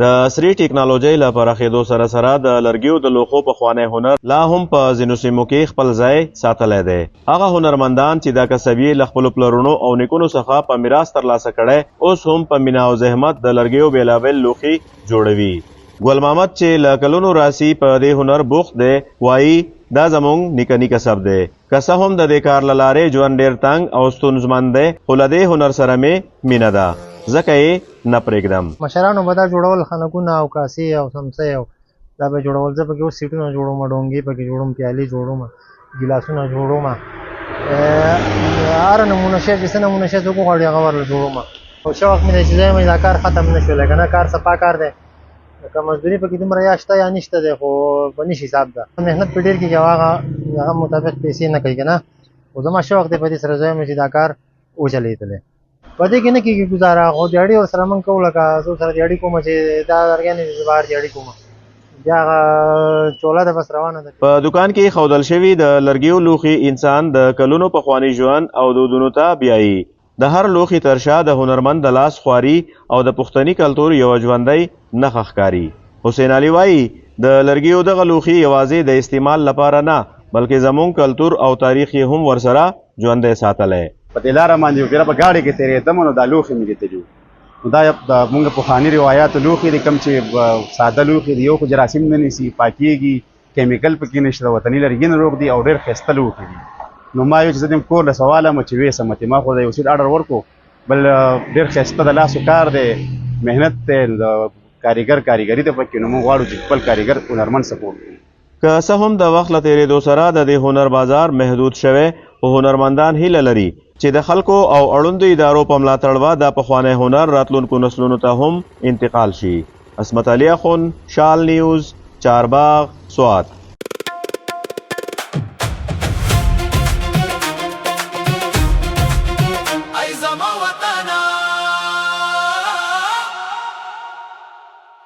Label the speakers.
Speaker 1: د عصري ټکنالوژۍ له پراخېدو سره سره د لرګیو د لوښو پخوانی هنر لا هم په ځینو سیمو کې خپل ځای ساتلی دی. هغه هنرمندان چې دا کسب یې له خپلو پلرونو او نیکونو څخه په میراث ترلاسه کړی، اوس هم په مینه او زحمت د لرګیو بېلابېل لوښي جوړوي. ګل محمد چې له کلونو راهسي په دې هنر بوخت دی، وايي، دا زموږ نیکنی کسب دی. که څه هم د دې کار له لارې ژوند ډېر تنګ او ستونزمن دی، خو له دې هنر سره مې مینه ده، ځکه یې نه پرېږدم.
Speaker 2: مشرانو به دا جوړول خنکونه او کاسې او سمڅې او دا به جوړول. زه پکې اوس سیټونه جوړوم، ډونګې پکې جوړوم، پیالې جوړوم، ګیلاسونه جوړوم، هره نمونه شی چې څه نمونه شی څوک وغواړي هغه ورله جوړوم. او شوق مې دی چې زه یم دا کار ختم نه شو، لکه نه کار صفا کار دی، که مزدوري پکې دومره یا شته یا نشته دی، خو په نشي حساب ده. محنت په ډېر کېږي او هغه مطابق پیسې نه کوي که نه. خو زما شوق دی په دې سره، زه یم چې دا کار وچلېدلی. په دې کې نه کېږي ګزاره، خو دیاړي ورسره موږ کوو، لکه زه ورسره دیاړي کوم چې دا لرګی نه زه بهر دیاړي کوم، بیا هغه چوله ده بس روانه ده.
Speaker 1: په دوکان کې ښودل شوي د لرګیو لوښي انسان د کلونو پخواني ژوند او دودونو ته بیایي. د هر لوښي تر شا د هنرمند د لاس خواري او د پښتني کلتور یوه ژوندۍ نښه ښکاري. حسین علي وايي، د لرګیو دغه لوښي یوازې د استعمال لپاره نه، بلکې زموږ کلتور او تاریخ یې هم ورسره ژوندی ساتلی.
Speaker 3: په دې لاره باندې یو پېره په ګاډي کې تېرېدم نو دا لوښي مې لیدلي وو. نو دا د موږ پخواني روایاتو لوښي دي، کوم چې ساده لوښي دي، یو خو جراثیم نه نیسي، پاکېږي، کیمیکل پکې نشته، وطني لرګي نه روغ دي او ډېر ښایسته لوښي دي. نو ما یو چې زه دې کور له سواله مو چې وې سمتې، ما خو د یو سیټ آرډر ورکو، بل ډېر ښایسته د لاسو کار دی، محنت دی، د کاریګر کاریګري ده پکې. نو موږ غواړو چې خپل کاریګر هنرمند سپورټ کړو.
Speaker 1: که څه هم د وخت له تېرېدو سره د دې هنر بازار محدود شوی، خو هنرمندان هیله لري چې د خلکو او اړوندو ادارو په ملاتړ به دا پخوانی هنر راتلونکو نسلونو ته هم انتقال شي. عصمت علي اخوند، شال نیوز، چارباغ، سوات.